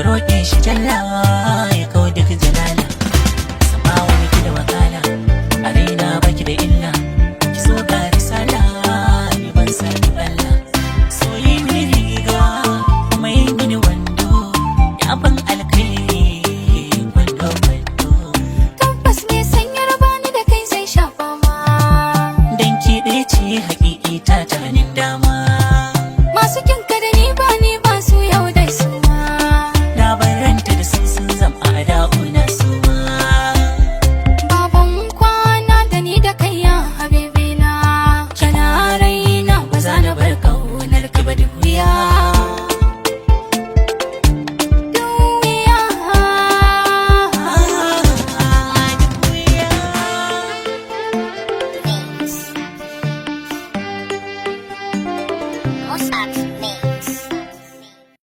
Mu roƙe shi jalla ya kawo duk jalala. Sama wani ki da wakala, a raina baki da illa. Ki so ga risala, ni ban san ki balla. So yi mini riga kuma yi mini wando, ya ban.